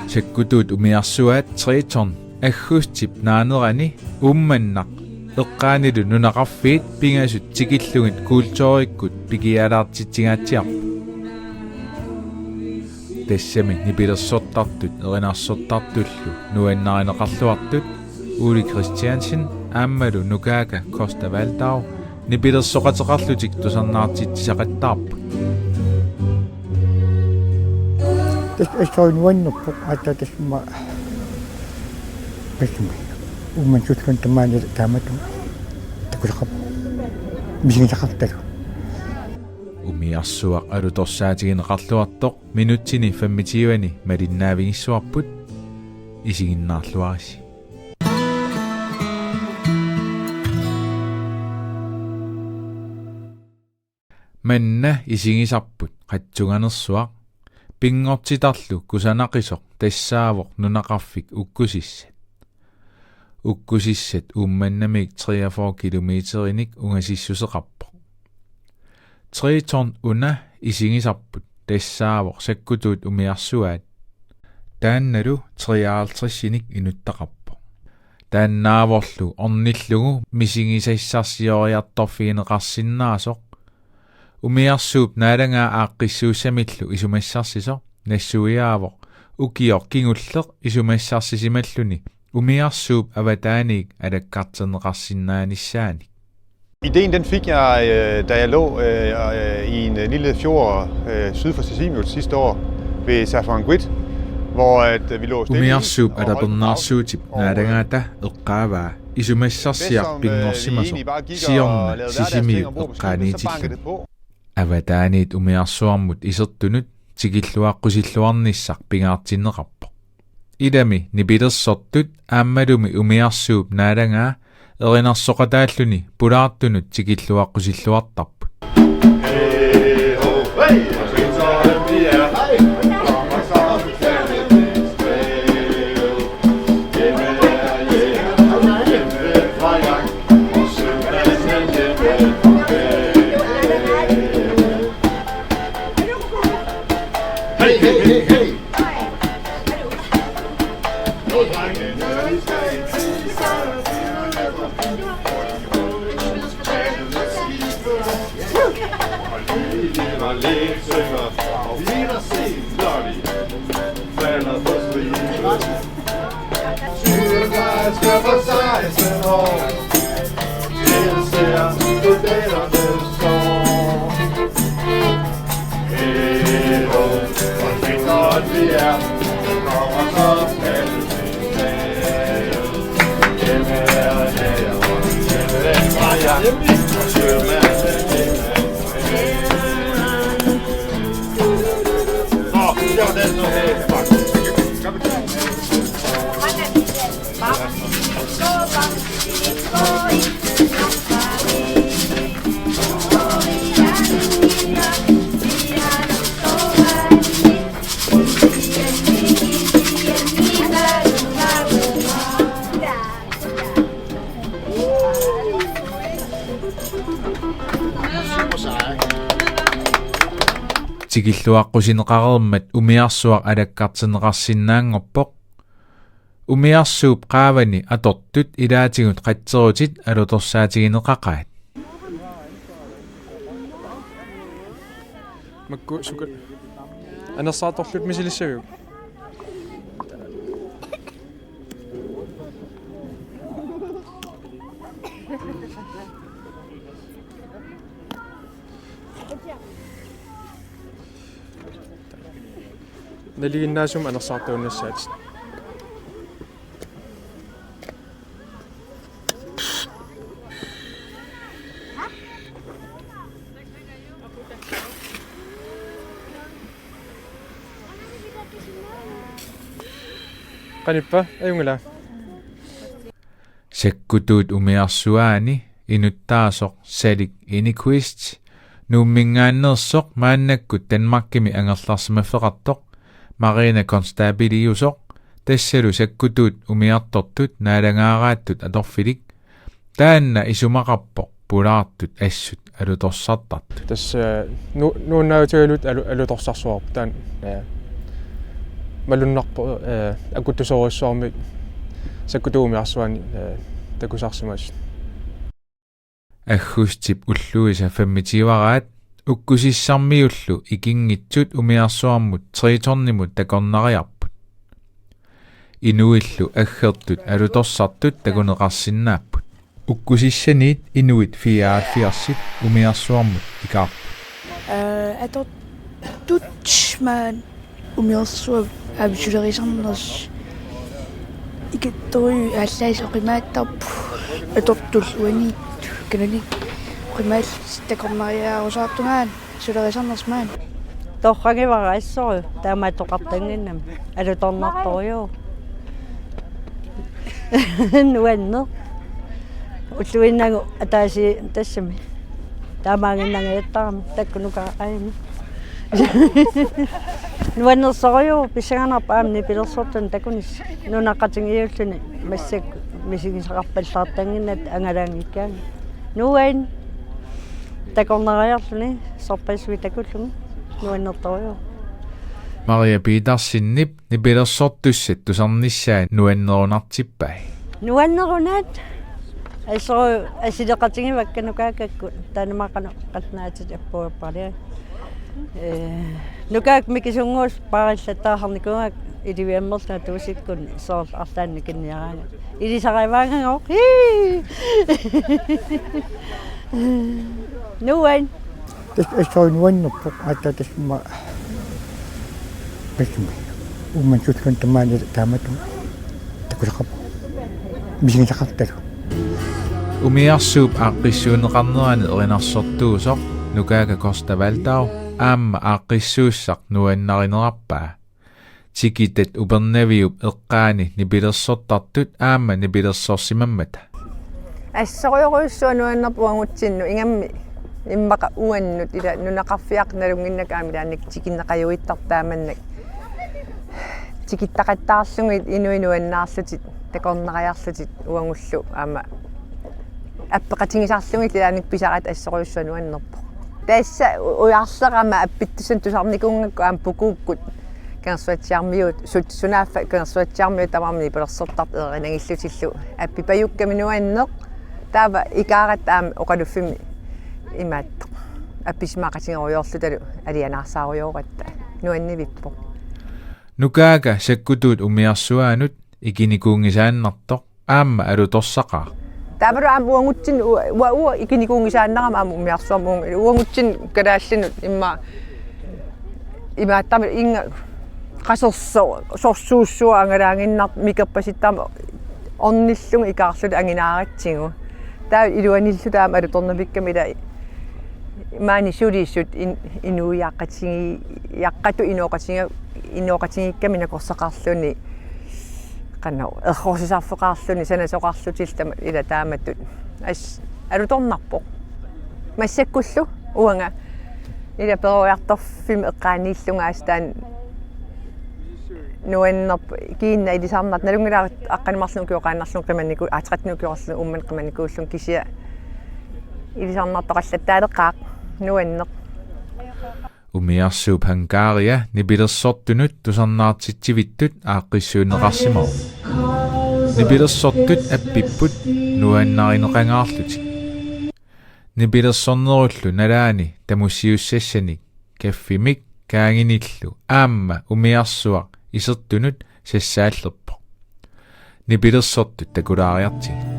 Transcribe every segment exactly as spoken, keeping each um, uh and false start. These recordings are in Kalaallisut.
Sakkutuut umiarsuaat Triton aggustip naanerani Uummannaq eqqaanilu nunaqarfiit pingasut tikillugit kulturikkut pikialaartitsigaatsiarput. Tassami nipilersortartut erinarsortartullu nuannarineqarluartut Ole Christiansen aammalu Nukaaka Costa Waldau nipilersoqateqarlutik tusarnaartitsisaqattaarput. Tassa assut nuannerpoq, aatsaat tassuma, tassami Uummannaq sullunga tamaani taamatut takusaqarpoq, misigisaqartalu. Umiarsuaq alutorsaatigineqarluartoq minutsini femogtyve-ni malinnaavigissavarput, isiginnaarluarisi. Manna isigisarput qatsunganersuaq, pinngortitarlu kusanaqisoq tassaavoq nunaqarfik Ukkusissat. Ukkusissat Uummannamiit treogfyrre kilometerinik ungasissuseqarpoq. Triton una isigisarput tassaavoq sakkutuut umiarsuaat. Taannalu treoghalvtreds-inik inuttaqarpoq. Taannaavorlu ornillugu misigisassarsioriartorfigineqarsinnaasoq. Umiarsuup naalagaa aaqqissuussamillu isumassarsisoq nassuiaavoq ukioq kingulleq isumassarsisimalluni umiarsuup avataaniit alakkarterneqarsinnaanissaanik. Ideen, den fik jeg, øh, da jeg lå, øh, øh, i en, øh, lille fjord, øh, syd for Sisimiut sidste år ved Safanguit, hvor at, øh, vi lå stille i Umiarsuup og holdt en pause, alapernarsuutip og, øh, naalagaata eqqaavaa isumassarsiaq, det, som, øh, vi pinngorsimasoq, egentlig bare gik og, siorna, og lavede Sisimiut, hverdagssting ombord på skibet, så bankede eqqaaniitilluni, det på. Avataaniit umiarsuarmut isertunut tikilluaqqusilluarnissaq pingaartinneqarpoq. Ilami nipilersortut aammalumi umiarsuup naalagaa erinarsoqataalluni pulaartunut tikilluaqqusilluartarput. Tikilluaqqusineqareermat umiarsuaq alakkartinneqarsinnaanngorpoq. Umiarsuup qaavani atortut ilaatigut qatserutit alutorsaatigineqaqaat. Makku sukat. Anersaartorlutit misilissaviuk? Nalinginnaasumik anersaartuunnassaatit. Qanippa, ajunngilaq. Sakkutuut umiarsuaani inuttaasoq Salik Enquist, Nuumminngaanneersoq maannakkut Danmarkimi angerlarsimaffeqartoq, Marina Konstabeliusoq, tassalu sakkutuut umiartortut naalagaaraattut atorfilik, taanna isumaqarpoq pulaartut assut alutorsartartut. Tassa, eh, nu-, nuannaarutigalugu alu-, alutorsarsuarput taanna, eh, malunnarpoq, eh, akuttusorujussuarmik sakkutuut umiarsuaanni, eh, takusarsimasut. Aggustip ulluisa femogtyveraat ukkusissarmiullu ikinngitsut umiarsuarmut Tritonimut takornariarput. Inuillu aggertut alutorsartut takuneqarsinnaapput. Ukkusissaniit inuit fireoghalvfjerds umiarsuarmut ikaarput. Eh, atortut maani umiarsuaq aamma sulerisarnersoq. Ikittorujussuit aallaasa oqimaattarput atortullu uaniittut kanani oqimaallutik takornariaarusaartungaani sulerisarnersoq maani. Torragivara assorujuk taamaattoqartannginnami alutornartorujuk. Nuanneq. Ulluinnarni ataasiarluni tassami. Taamaaginnangajattarami takkunukaajami. Nuannersorujuk pissanganarpoq aamma nipilersortunik takunissaa. Nunaqqatigiiulluni massakkut misigisaqarpallaartannginnatta angalaanngikkaanni. Nuann- takornariarluni sorpassuit takullugu nuannertorujuk. Maria Petersenip nipilersortussat tusarnissaat nuannerunartippai. Nuannerunaat. Assorujuk assileqatigivakka Nukaakakkut taanna maani qanoq qallunaatut appuarpariga. Eh, Nukaak mikisunnguusoq paarillattaarnikuugakku iliviammerlunga tuusikkunni soorlu arlaannik kinniaraangat. Ilisarivaangagooq. Hii! Nuann. Tassa assorujuk nuannerpoq aatsaat tassa tassami. Uummannsullu tamaani taamatut takusaqarpoq. Misigisaqartalu. Umiarsuup aaqqissuunneqarnerani erinarsortuusoq Nukaaka Costa Waldau aamma aaqqissuussaq nuannarinerarpaa. Tikitat Upernaviup eqqaani nipilersortartut aamma nipilersorsimammata. Assorujorujussuaq nuannerpoq uagutsinnut ingammik immaqa uannut ila nunaqarfiaq nalunnginnakku aamma ilaanni tikinneqajuittartoq taamannak. Tikittaqattaarlugit inuit nuannaarlutik takornariarlutik uagullu aamma appeqatigisarlugit ilaanni pisaratta assorujussuaq nuannerpoq. Tassa u-, ujarleq aamma appittussanik tusarnikuugakku aamma pukuukkut Kangersuatsiarmiut, sut-, sunaaffa Kangersuatsiarmiut tamarmik nipilersortartut ereernagillutillu appipajukkami nuanneq. Taava ikaaratta aamma oqaluffimmi imaattoq. Appisimaaqatigerujoorlutalu alianaarsaarujoorutta nuannivippoq. Nukaaka sakkutuut umiarsuaanut ikinikuunngisaannartoq aamma alutorsaqaaq. Taavalu aamma uagutsinnut u-, ua-, uanga ikinikuunngisaannarama aamma umiarsuarmut uagutsinnut kalaallinut immaqa imaattarami inga qasersoq sorsuussuaq angalaaginnartoq mikerpasittarmat ornillunga ikaarluta anginaaratsigu. Taava iluanilluta aamma alutornavikkami ila maani sulisut in-, inuiaqqatigi-, -iaqqatut inooqatiga-, inooqatigiikkami nakorsaqarluni qanoq errorsisarfeqarluni sanasoqarlutillu tama-, ila taamatut. As-, alutornarpoq. Massakkullu uanga ila peroriartorfimmi eqqaaniillunga aasiit taanna nuannerpoq kiinaq ilisarnartoq nalunngilara aqqaneq-marlunnik ukioqaannarlunga qimanniku-, aa, tretten ukioqarlunga Uummannaq qimannikuullunga kisianni ilisarnartoqallattaaleqaaq nuanneq. Umiarsuup hangaria nipilersortunut tusarnaartitsivittut aaqqissuunneqarsimavoq. Nipilersortut appipput nuannarineqangaarlutik. Nipilersornerullu nalaani tamussiussassanik kaffimik kaanginillu aamma umiarsuaq isertunut sassaallerpoq. Nipilersortut takulaariartigit.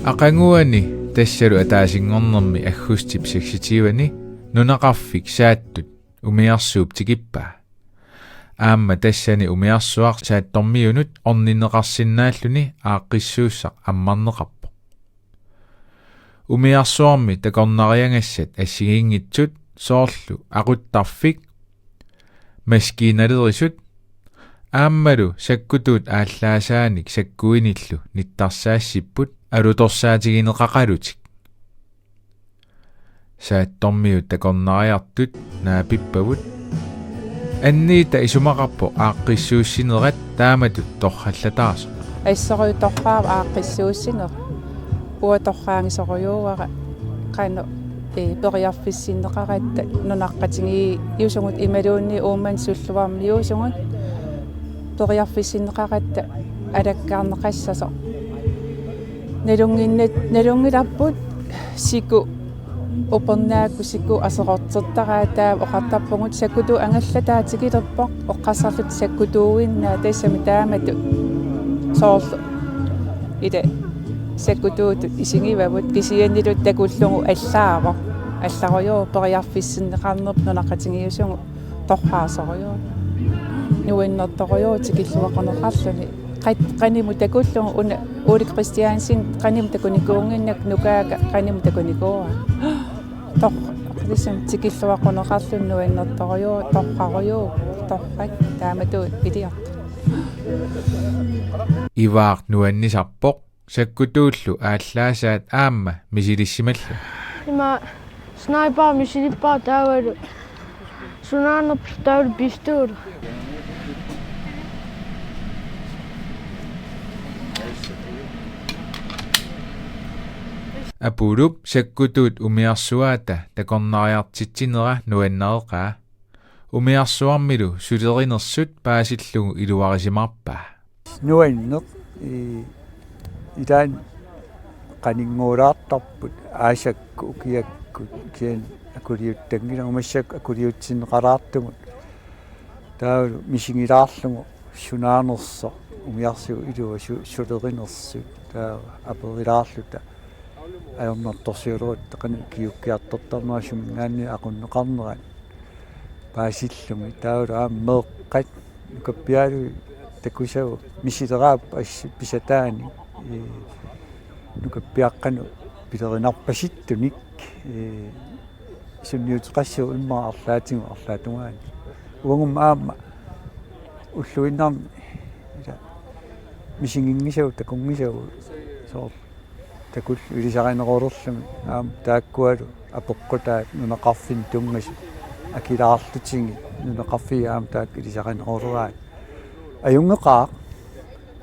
Aqaguani tassalu ataasinngornermi aggustip seksogtyve-ani nunaqarfik Saattut umiarsuup tikippaa. Aamma tassani umiarsuaq Saattormiunut orninneqarsinnaalluni aaqqissuussaq ammarneqarpoq. Umiarsuarmi takornariagassat assigiinngitsut soorlu aquttarfik, maskiinalerisut aammalu sakkutuut aallaasaanik sakkuinillu nittarsaassipput alutorsaatigineqaqalutik. Saattormiut takornariartut naapippavut. Anniita isumaqarpoq aaqqissuussinerat taamatut torrallataasoq. Assorujussuaq torraavoq aaqqissuussinera. Uanga torraagisorujuuara qanoq, ee, periarfissinneqaratta nunaqqatigiiusugut imaluunniit Uummannap sulluarmiuusugut periarfissinneqaratta alakkarneqassasoq. Nalunnginnat-, nalunngilarput siku, upernaakku siku aserortertaraat, taava oqartarpugut sakkutuut angallataa tikilerpoq, oqqarsarluta sakkutuuinnaa, tassami taamatut soorlu ila sakkutuutut isigivavut, kisiannili takullugu allaavoq, allarujuuvoq periarfissinneqarnerput nunaqqatigiiusugut torraasorujuuvoq. Nuannertorujuuvoq tikilluaqquneqarluni. Qat-, qanimut takullugu una Ole Christiansen qanimut takunikuunnginnakku, Nukaaka qanimut takunikuuaa. Tor-, qalisam tikilluaqquneqarluni nuannertorujuuvoq, torrarujuuvoq, torrak taamatut iliortoq. Ivaaq nuannisarpoq, sakkutuullu aallaasaat aamma misilissimalluni. Ima sniper misilippara taavalu sunaanerput taavalu pistol. Apulup sakkutuut umiarsuaata takornariartitsinera nuannareqaa. Umiarsuarmilu sulerinersut paasillugu iluarisimaarpaa. Nuanneq, ii, ilaanni qaninnguulaartarput aasakkut ukiakkut, kisianni akuliuttanngilanga, massakkut akuliutsinneqalaartugut. Taavalu misigilaarlugu sunaanersoq umiarsuup ilua su-, sulerinersut. Taava aperilaarluta ajornartorsiorluta qanoq ikiuukkiartortarnera suminngaanniit aqunneqarnerat paasillugit. Taavalu aamma meeqqat nukappiarlugit takusavut misileraat assut pisataanik, ee, nukappiaqqanut pilerinarpasittunik, ee, sunniuteqassooq immaqa arlaatigut arlaatungaani. Uagummi aamma ulluinnarni ila misiginngisavut takunngisavut soorlu takullugu ilisarinerulerlugit, aamma taakkualu apeqqutaat nunaqarfinni tunngasut akilaarlutigit nunaqarfiit aamma taakku ilisarineruleraat. Ajunngeqaaq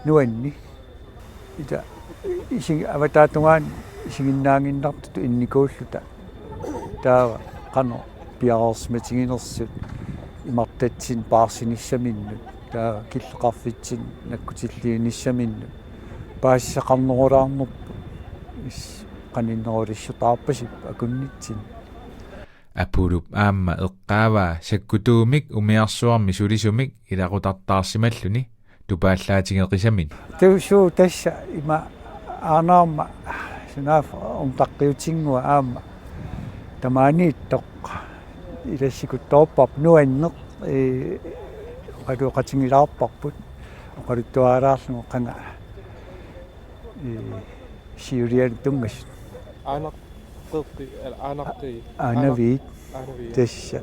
nuanni. Ila isig-, avataatungaani isiginnaaginnartutut innikuulluta. Taava qanoq piareersimatiginersut imartatsinni paarsinissaminnut, taava killeqarfitsinni nakkutilliinissaminnut paasisaqarnerulaarnerput. Is-, qaninnerulissortaarpasippoq akunnitsinni. Apulup aamma eqqaavaa sakkutuumik umiarsuarmi sulisumik ilaqutartaarsimalluni tupaallaatigeqisamini. Tusu tassa ima aanaarma sunaaffa umtaqqiutinngua aamma tamaaniittoq ilassikuttoorparput nuanneq, ee, oqaluoqatigilaarparput oqaluttuaraarlugu qanga, ee, siuliani tunngasut. Aanaqqeeqqi, aanaqqi. Aanaviit. Aanaviit. Tassa,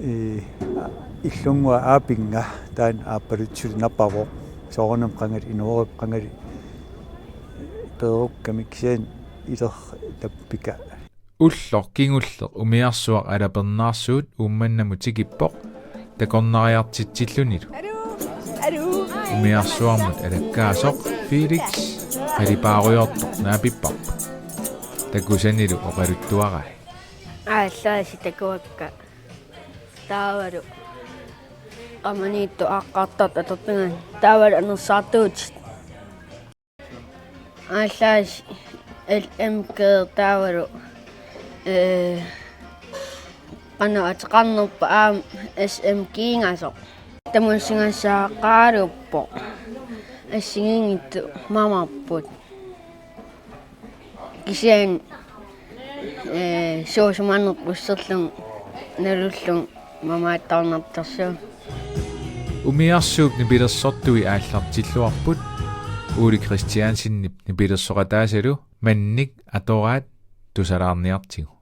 ee, illunnguaq aapinnga taanna aappaluttunik napavoq. Soorunami qangali, inuup qangali peerukkamik, kisianni ileq tappika. Ulloq kingulleq umiarsuaq alapernaarsuut Uummannamut tikippoq takornariartitsillunilu. Umiarsuarmut alakkaasoq Felix qalipaarujoortoq naapipparput. Takusanilu oqaluttuarai. Aallaasi takuakka. Taavalu qamaniittoq aaqqartartut atortagaat. Taavalu anersaartuutit. Aallaasi L M G taavalu, ee, qanoq ateqarnerpa aamma S M G-ngasoq. Tamunna sigassaqaruppoq. Assigiinngitsut mamarput. Kisianni, ee, suusumanerpusserlun nalullu mamaattarnartarsuaq. Umiarsuup nipilersortui aallartilluarput, Ole Christiansenip nipilersoqataasalu Mannik atoraat tusalaarniartigu.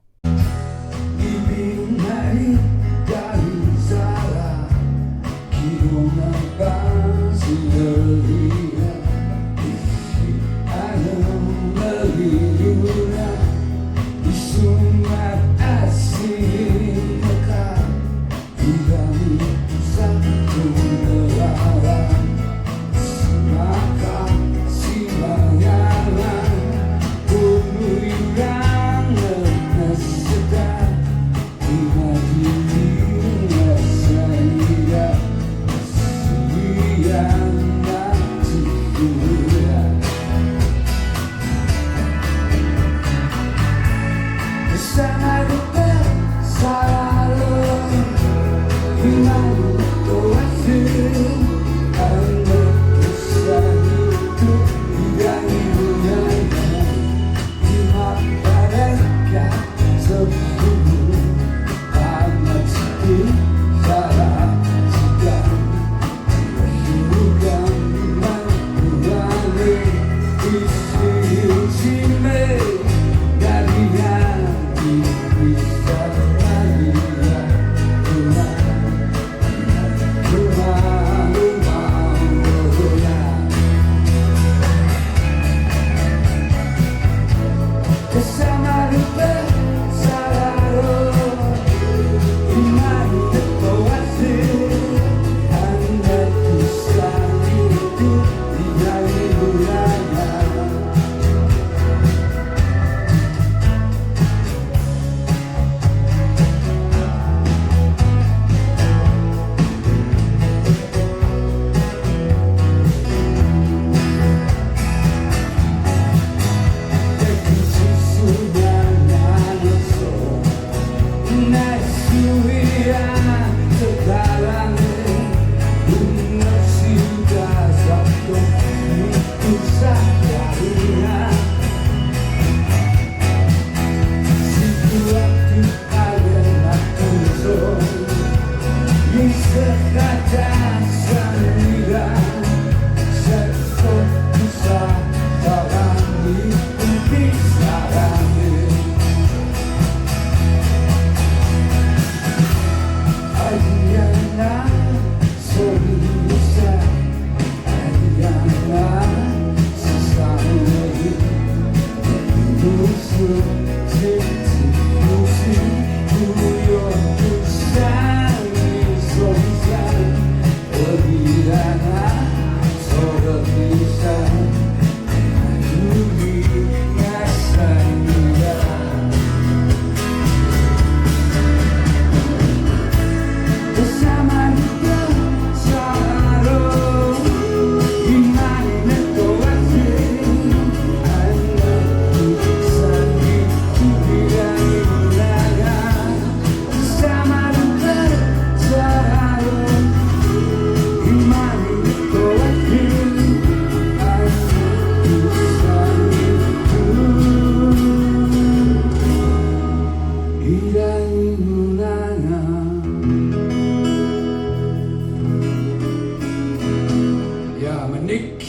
Ja, Mannik.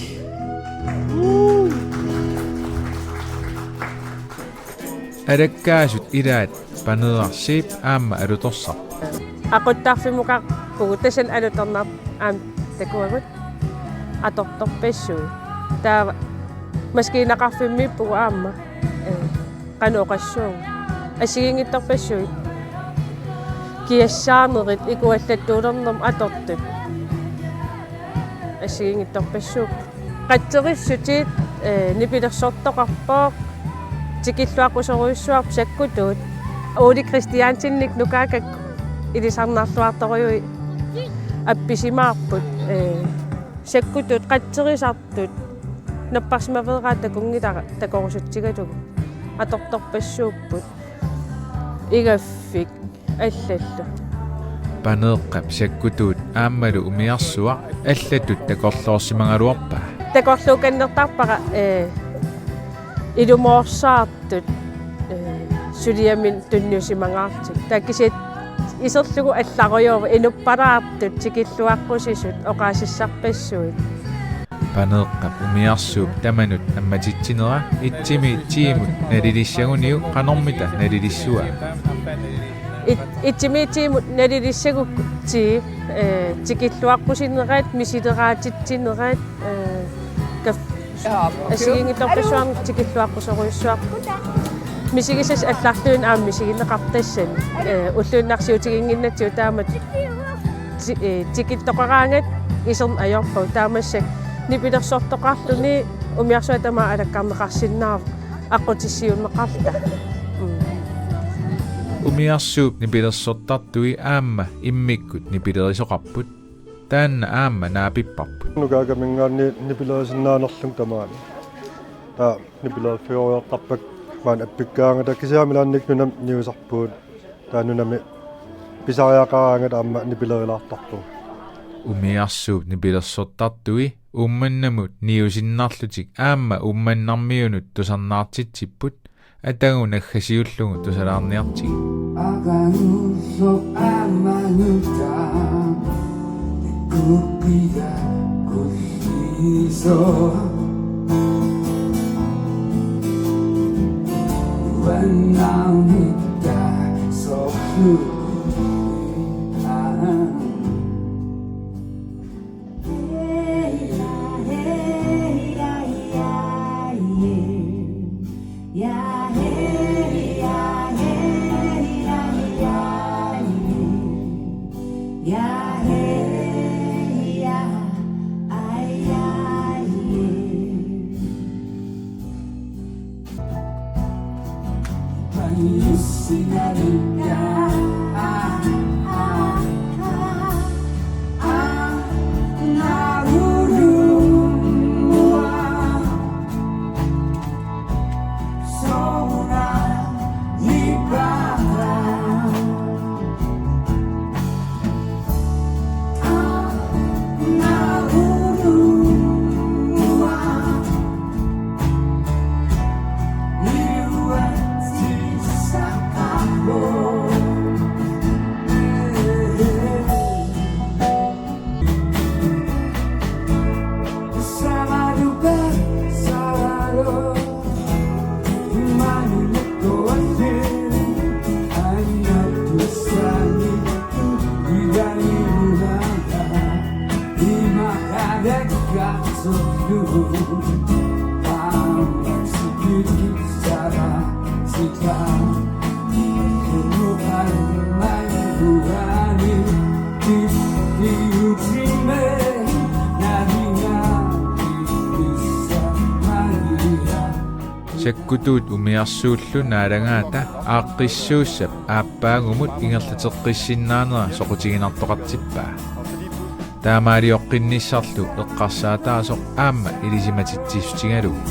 Alakkaasut ilaat Paneeraq Zeeb aamma alutorsarpoq. Aquttarfimmukarpugut, tassani alutornarpoq aamma takuagut, atortorpassuit. Taava maskiinaqarfimmiippugut aamma, ee, qanoq oqassuunga. Assigiinngitsorpassuit kiassaarnerit ikuallattuulernermut atortut assigiinngitsorpassuupput. Qatserissutit, ee, nipilersortoqarpoq, tikilluaqqusorujussuarput sakkutuut. Ole Christiansenip nukaakka ilisarnarluartorujuit appisimaarput, ee, sakkutuut qatserisartut napparsimaveeraat takunngilara takorusutsigalugu. Atortorpassuupput igaffik allallu. Paneeqqap sakkutuut aammalu umiarsuaq allatut takorloorsimagaluarpaa. Takorluukannertarpara, ee, ilumoorsaartut, ee, suliami tunniusimangaartut. Taava kisianni iserlugu allarujoorput inuppalaartut tikilluaqqusisut oqaasissarpassuit. Paneeqqap umiarsuup tamanut ammatitsinera etsimiit tiimut nalilissaguniuk qanormita nalilissavaa? Et-, etsimiit tiimut nalilissagukku ti-, ee, tikilluaqqusinerat, misileraatitsinerat, ee, kaf-, assigiinngitsorpassuarnik tikilluaqqusorujussuarput. Misigisassat allarluinnaq aamma misigineqartassat, ee, ulluinnarsiutiginnginnatsigu taamatut ti-, ee, tikittoqaraangat iserneq ajorpagut. Taava massakkut nipilersortoqarluni umiarsuaq tamaat alakkarneqarsinnaavoq aqqutissiuunneqarluta. Mm. Umiarsuup nipilersortartui aamma immikkut nipilerisoqarput. Taanna aamma naapipparput. Nukaakaminngaanniit nipilerisinnaanerlunga tamaani. Taava nipilerfigerujoortarpakka maani appikkaangata, kisianni ilaannikkut nunami niusarpugut. Taava nunami pisariaqaraangata aamma nipilerilaartarpugut. Umiarsuup nipilersortartui Uummannamut niusinnarlutik aamma Uummannarmiunut tusarnaartitsipput, atagu naggasiullugu tusalaarniartigik. Aqaguullugu aamma nutaaq, kukkila kullisoq. Uannaarnitta soorlu. Sakkutuut umiarsuullu naalagaata aaqqissuussap aappaagumut ingerlateqqissinnaanera soqutiginartoqartippaa. Taamaalioqqinnissarlu eqqarsaataasoq aamma ilisimatitsissutigalugu.